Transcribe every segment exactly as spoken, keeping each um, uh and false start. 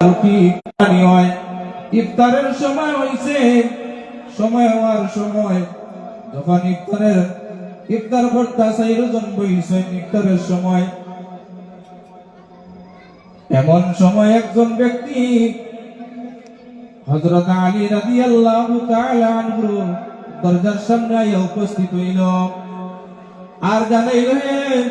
রুটি খানি হয়। ইফতারের সময় হইছে, সময় হওয়ার সময়, যখন ইফতারের, ইফতার করতা চাইরজন বইছইন ইফতারের সময়, এমন সময় একজন ব্যক্তি হযরত আলী রাদিয়াল্লাহু তাআলা আনহুর দরজার সামনে আইয়া উপস্থিত হইল। আর জানাইল, "হে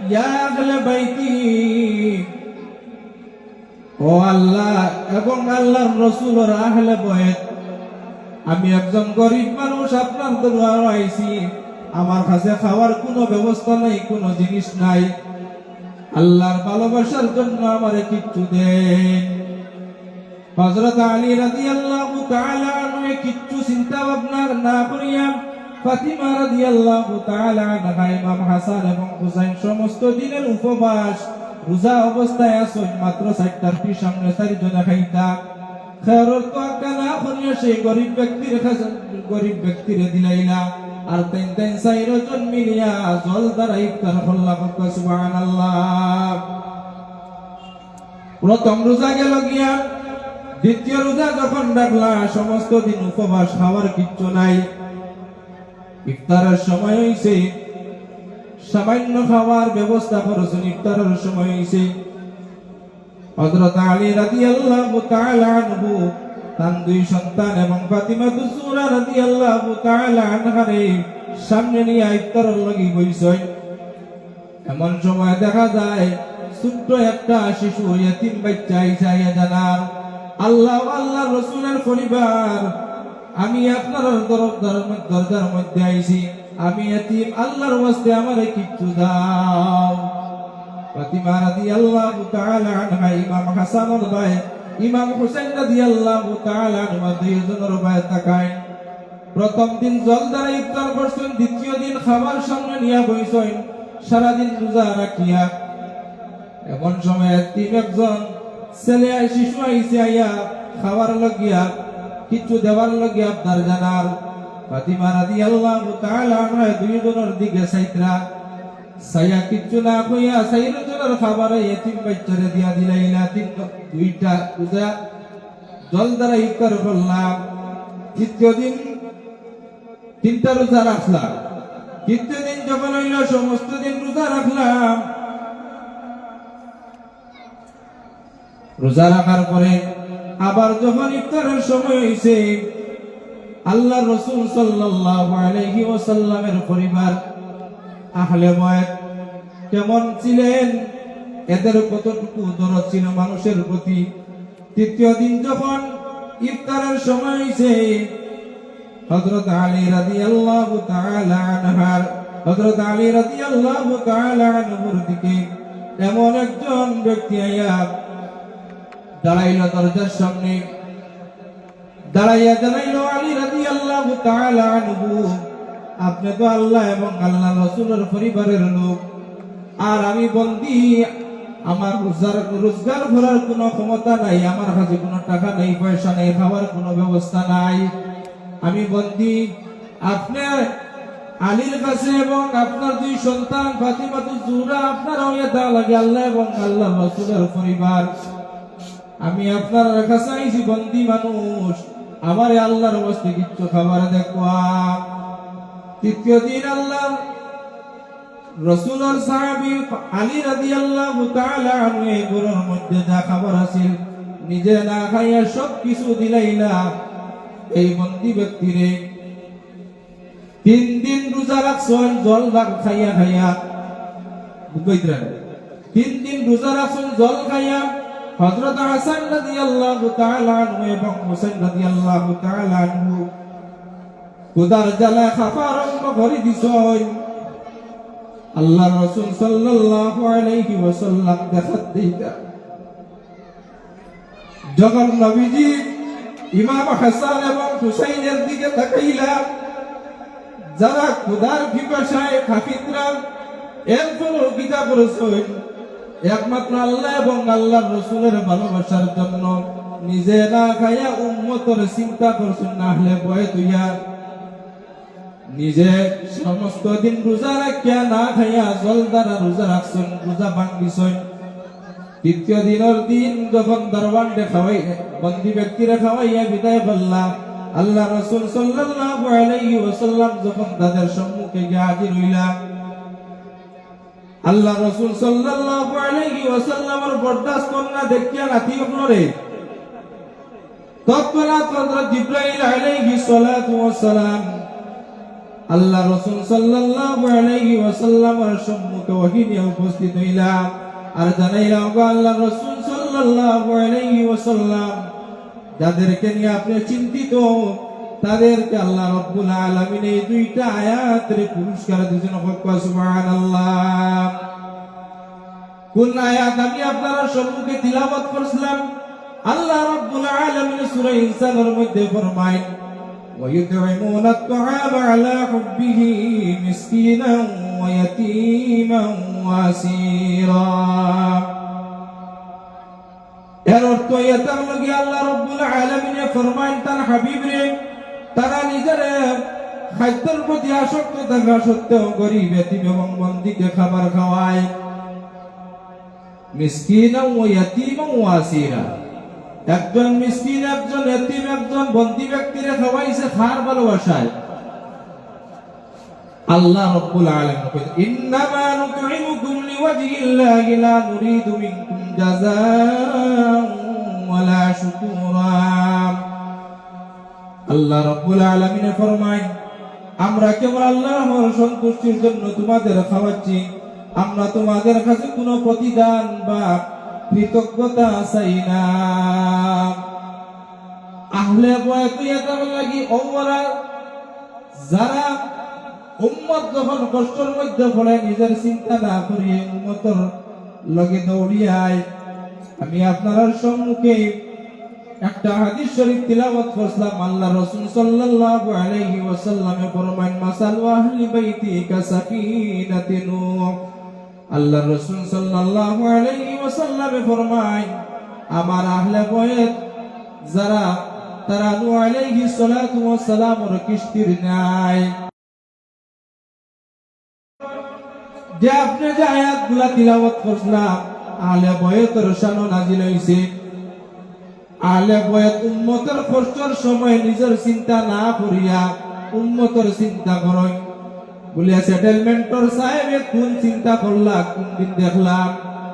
ইয়া আহলে বাইতি, ও আল্লাহ এবং আল্লাহর রসুলর আহলে বয়েত, আমি একজন গরিব মানুষ, আপনার দরবারো আইছি, আমার কাছে খাওয়ার কোনো ব্যবস্থা নাই, কোনো জিনিস নাই, আল্লাহর ভালোবাসার জন্য আমারে কিচ্ছু দেন।" হযরত আলী রাদিয়াল্লাহু তাআলা আনহু কিচ্ছু চিন্তা ভাবনা না করিয়া ফাতিমা রাদিয়াল্লাহু তাআলা আনহা, ইমাম হাসান এবং হুসাইন সমস্ত দিনের উপবাস, রোজা অবস্থায় আছইন, মাত্র চাইরটা রুটি সামনে চাইরজনে খাইতা। খেয়ারর তোয়াক্কা না করিয়া সেই গরিব ব্যক্তির কাছে, গরিব ব্যক্তিরে দিলাইলা। আর তাইন তাইন চাইরজন মিলিয়া জল দ্বারা ইফতার করলা। কউক্কা সুবহানাল্লাহ। প্রথম রোজা গেল গিয়া, দ্বিতীয় রোজা যখন রাখলা, সমস্ত দিন উপবাস, খাওয়ার কিচ্ছু নাই। ইফতারের সময় হইছে, সামান্য খাওয়ার ব্যবস্থা করছইন, ইফতারের সময় হইছে। হযরত আলী রাদিয়াল্লাহু তাআলা আনহু তান দুই সন্তান এবং ফাতিমাতুজ জোহরা রাদিয়াল্লাহু তাআলা আনহারে সামনে নিয়া ইফতারের লাগি বইছইন। এমন সময় দেখা যায় ছোট্ট একটা শিশু, এতিম বাচ্চা আইয়া জানার, "আল্লাহ, আল্লাহর রসুলের পরিবার, আমি আপনার দর-, দর-, দরজার মধ্যে আইছি, আমি এতিম, আল্লাহর ওয়াস্তে আমারে কিচ্ছু দাও।" ফাতিমা রাদিয়াল্লাহু তাআলা আনহা ইমাম হাসানর বায়, ইমাম হুসেন রাদিয়াল্লাহু তাআলা আনহুমা দুইজনর বায় তাকাইন। প্রথম দিন জল দ্বারা ইফতার করছইন, দ্বিতীয় দিন খাবার সামনে নিয়া বইছইন, সারাদিন রোজা রাখিয়া। এমন সময় এতিম একজন ছেলে আই-, শিশু আইছে, আইয়া খাওয়ার লাগিয়া, কিছু দেওয়ার লাগিয়া আবদার জানার। ফাতিমা রাদিয়াল্লাহু তাআলা আনহা দুইজনর দিকে চাইতরা, চাইয়া কিচ্ছু না কইয়া চাইরজনর খাবারে এতিম বাচ্চারে দিয়া দিলাইলা। তিন, দুইটা রোজা জল দ্বারা ইফতার করলাম। তৃতীয় দিন তিনটা রোজা রাখলাম। তৃতীয় দিন যখন হইল, সমস্ত দিন রোজা রাখলাম। রোজা রাখার পরে আবার যখন ইফতারের সময় হইছে, আল্লাহর রসুল সাল্লাল্লাহু আলাইহি ওয়াসাল্লামের পরিবার, আহলে বয়েত কেমন ছিলেন, এদের কতটুকু দরদ ছিল মানুষের প্রতি। তৃতীয় দিন যখন ইফতারের সময় হইছে, হযরত আলী রাদিয়াল্লাহু তাআলা আনহার, হযরত আলী রাদিয়াল্লাহু তাআলা আনহুর দিকে এমন একজন ব্যক্তি আইয়া দাঁড়াইল দরজার সামনে। দাঁড়াইয়া জানাইল, "আলী রাদিয়াল্লাহু তাআলা আনহু, আপনি তো আল্লাহ এবং আল্লাহর রসুলের পরিবারের লোক, আর আমি বন্দী, আমার রোজার, রোজগার করার কোনো ক্ষমতা নাই, আমার কাছে কোনো টাকা নাই, পয়সা নাই, খাওয়ার কোনো ব্যবস্থা নাই, আমি বন্দী। আপনি আলীর কাছে এবং আপনার দুই সন্তান ফাতিমাতুজ জোহরা, আপনারা হইয়া দা লাগে আল্লাহ এবং আল্লাহর রসুলের পরিবার।" আমি আপনার কাছে আইছি বন্দি মানুষ, আমারে আল্লাহর ওয়াস্তে কিচ্ছু খাবার দেখবা। তৃতীয় দিন আল্লাহ রসুলর সাহাবী আলী রাদিয়াল্লাহু তাআলা আনহু এই ঘরর মধ্যে যা খাবার আছিল, নিজে না খাইয়া সব কিছু দিলাইলা এই বন্দি ব্যক্তিরে। তিন দিন রোজা রাখছইন, জল রাখ-, খাইয়া খাইয়া। বুঝবাইতরা? তিন দিন রোজা রাখছইন, জল খাইয়া। হযরত হাসান রাদিয়াল্লাহু তাআলা আনহু এবং হুসাইন রাদিয়াল্লাহু তাআলা আনহু ক্ষুধার জ্বালায় খাফা আরম্ভ করি দিছইন। আল্লাহর রাসূল সাল্লাল্লাহু আলাইহি ওয়াসাল্লাম দেখাত দেইতা। যখন নবীজি ইমাম হাসান এবং হুসাইনের দিকে তাকাইলা, যারা ক্ষুধার পিপাসায় কাঁপিতরা, এরপরও কিতা করছইন? একমাত্র আল্লাহ এবং আল্লাহর রসুলের ভালোবাসার জন্য নিজে না খাইয়া উম্মতর চিন্তা করছইন, না হলে ভয় তুইয়া নিজে সমস্ত দিন রোজা রাখিয়া না খাইয়া জল দ্বারা রোজা রাখছইন, রোজা ভাঙ্গিছইন। দ্বিতীয় দিনর দিন যখন দারোয়ানরে খাওয়াই, বন্দী ব্যক্তিরে খাওয়াইয়া বিদায় করলা, আল্লাহ রাসূল সাল্লাল্লাহু আলাইহি ওয়াসাল্লাম যখন তাদের সম্মুখে গিয়া হাজির হইলা, আল্লাহ রাসূল সাল্লাল্লাহু আলাইহি ওয়াসাল্লামর বরদাস্ত অর না দেখিয়া নাতি অকলরে তৎক্ষণাৎ হযরত জিব্রাইল আলাইহিস সালাতু ওয়াস সালাম আল্লাহ রাসূল সাল্লাল্লাহু আলাইহি ওয়াসাল্লামর সম্মুখে ওহী নিয়া উপস্থিত হইলা। আর জানাইলা, ওগো আল্লাহ রাসূল সাল্লাল্লাহু আলাইহি ওয়াসাল্লাম, যাদেরকে নিয়ে আপনি চিন্তিত, তাদেরকে আল্লাহ রাব্বুল আলামিন এই দুইটা আয়াতের পুরস্কার দিয়েছেন। সুবহানাল্লাহ। কোন আয়াত আমি আপনারার সম্মুখে তিলাওয়াত করছিলাম? আল্লাহ রাব্বুল আলামিন সূরা ইনসানের মধ্যে ফরমায়, "ওয়া ইউতইমুনাত তাআমা আলা হুব্বিহি মিসকিনান ওয়া ইয়াতীমান ওয়া আসীরা।" এর অর্থ ইয়া তার লগে আল্লাহ রাব্বুল আলামিনে ফরমাইন তার হাবিবরে, তারা নিজেরে খাদ্যর প্রতি আসক্ত থাকা সত্ত্বেও গরিব, এতিম এবং বন্দীকে খাবার খাওয়ায়। মিসকিনাও ওয়া ইয়াতিমাও ওয়া আসীরা। একজন মিসকিন, একজন এতিম, একজন বন্দী ব্যক্তিরে খাওয়াইছে কার ভালোবাসায়? আল্লাহ রাব্বুল আলামিন কইন, "ইন্নামা নুতইমুকুম লিওয়াজহিল্লাহি লা নুরিদু মিনকুম জাযাআন ওয়ালা শুকুরা।" আল্লাহ রাব্বুল আলামিনে ফরমাইন, "আমরা কেবল আল্লাহর সন্তুষ্টির জন্য তোমাদের খাওয়াচ্ছি, আমরা তোমাদের কাছে কোনো প্রতিদান বা কৃতজ্ঞতা চাই না।" আহলে বয়েত ইয়া তার লাগি অউ ওরা যারা উম্মত যখন কষ্টর মধ্যে পড়ে, নিজের চিন্তা না করিয়া উম্মতর লগে দৌড়িয়ায়। আমি আপনারার সম্মুখে একটা হাদিস শরীফ তিলাওয়াত করছিলাম। আল্লাহ রাসূল সাল্লাল্লাহু আলাইহি ওয়াসাল্লামে ফরমাইন, "মাসালু আহলি বাইতি কাসাফিনাতি নূহ।" আল্লাহ রাসূল সাল্লাল্লাহু আলাইহি ওয়াসাল্লামে ফরমাইন, "আমার আহলে বয়েত যারা, তারা নূহ আলাইহিস সালাতু ওয়াস সালামর কিস্তির ন্যায়।" যে আপনি যে আয়াতগুলা তিলাওয়াত করছিলাম, আহলে বয়েতর শানো নাজিল হইছে। আহলে বয়েত উম্মতর কষ্টর সময় নিজের চিন্তা না করিয়া উম্মতর চিন্তা করইন। বলিয়া সেটেলমেন্টর সাহেবে কোন চিন্তা করলা, কোন দিন দেখলাম?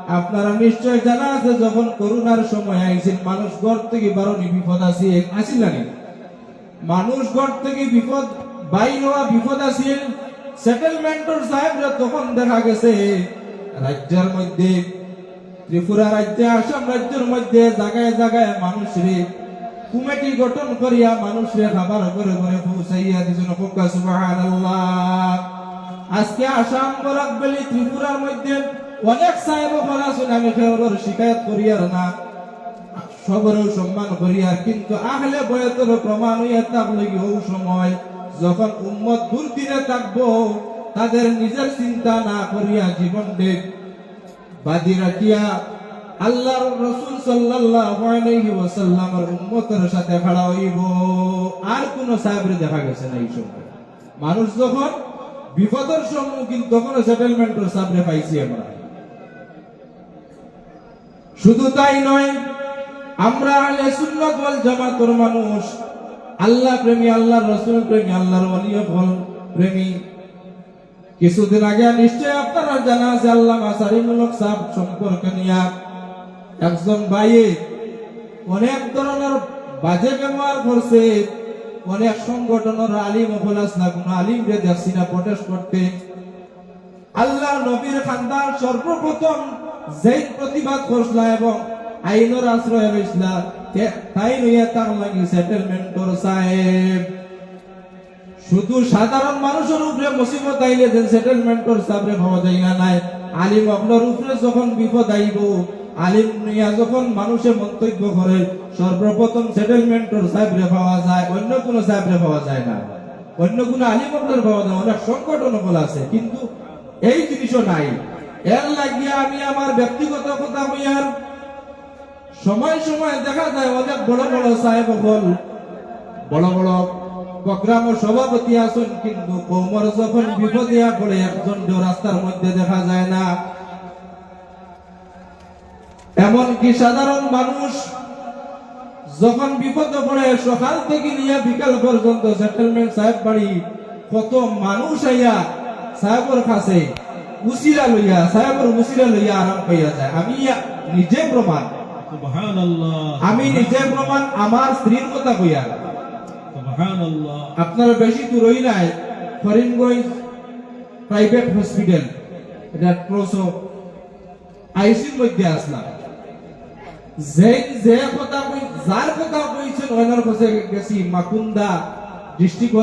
আপনারা নিশ্চয় জানা আছে, যখন করোনার সময় আইছিল, মানুষ ঘর থেকে বারোনি বিপদ আছিল, আছিল না নি? মানুষ ঘর থেকে বিপদ, বাইর হওয়া বিপদ আছিল। সেটেলমেন্টর সাহেবরা তখন দেখা গেছে রাজ্যের মধ্যে, ত্রিপুরা রাজ্যে, আসাম রাজ্যের মধ্যে জায়গায় জায়গায় মানুষরে কমিটি গঠন করিয়া মানুষরে খাবার ঘরে ঘরে পৌঁছাইয়া দিছইন। কউক্কা সুবহানাল্লাহ। আজকে আসাম, বরাক ভ্যালি, ত্রিপুরার মধ্যে অনেক সাহেব অকল আছইন, আমি কেউরর শিকায়ত করিয়ার না, সবরেও সম্মান করিয়ার, কিন্তু আহলে বয়েতর প্রমাণ হইয়া থাকলো কি, ওই সময় যখন উম্মত দুর্দিনে থাকবো, তাদের নিজের চিন্তা না করিয়া জীবন দেখ বাজি রাখিয়া আল্লাহর রাসূল সাল্লাল্লাহু আলাইহি ওয়াসাল্লামের উম্মতের সাথে খাড়া হইব। আর কোন সাহেবরে দেখা গেছে না এই সময়। মানুষ যখন বিপদের সম্মুখীন, তখনও সেটেলমেন্টর সাহেবরে পাইছি আমরা। শুধু তাই নয়, আমরা আহলে সুন্নাত ওয়াল জামাতর মানুষ, আল্লাহ প্রেমী, আল্লাহর রাসূল প্রেমী, আল্লাহর ওলি অকল প্রেমী। কিছুদিন আগে নিশ্চয় আপনারা জানা আছে আল্লামা সারিমুল হক সাহেব সম্পর্কে নিয়া একজন ভাইয়ে অনেক ধরনের বাজে ব্যবহার করছে। অনেক সংগঠনের আলিম অকল আছলা, কোনো আলিমরে দেখছি না প্রোটেস্ট করতে। আল্লাহর নবীর খান্দান সর্বপ্রথম যেই প্রতিবাদ করছলা এবং আইনর আশ্রয় লইছলা, তে-, তাইন অইয়া থাকলা কি সেটেলমেন্টর সাহেব। শুধু সাধারণ মানুষের উপরে মুসিবত আইলে যেন সেটেলমেন্টর সাহেবরে পাওয়া যায় না, নাই। আলিম অকলর উপরে যখন বিপদ আইব, আলিম নিয়া যখন মানুষে মন্তব্য করে, সর্বপ্রথম সেটেলমেন্টর সাহেবরে পাওয়া যায়, অন্য কোনো সাহেবরে পাওয়া যায় না, অন্য কোনো আলিম অকলরে পাওয়া যায়। অনেক সংগঠন অকল আছে, কিন্তু এই জিনিসও নাই। এর লাগিয়া আমি আমার ব্যক্তিগত কথা কইয়ার, সময় সময় দেখা যায় অনেক বড় বড় সাহেব অকল, বড় বড় প্রোগ্রামর সভাপতি আছইন, কিন্তু কওমর যখন বিপদে পড়ে একজনরেও রাস্তার মধ্যে দেখা যায় না। এমনকি সাধারণ মানুষ যখন বিপদে পড়ে, সকাল থেকে নিয়া বিকাল পর্যন্ত সেটেলমেন্ট সাহেব বাড়ি কত মানুষ আইয়া সাহেবর কাছে উসিলা লইয়া, সাহেবর উসিলা লইয়া আরাম পাইয়া যায়। আমি ইয়া নিজে প্রমাণ। সুবহানাল্লাহ। আমি নিজে প্রমাণ, আমার স্ত্রীর কথা কইয়া। সুবহানাল্লাহ। আপনারা বেশি দূরই নাই, Karimganj private hospital, red cross আইসিইউর মধ্যে আসলাম। যে, যে কথা কই, যার কথা কইছেন, ওনার কাছে গেছি, মাকুন্দা ডিস্ট্রিক্ট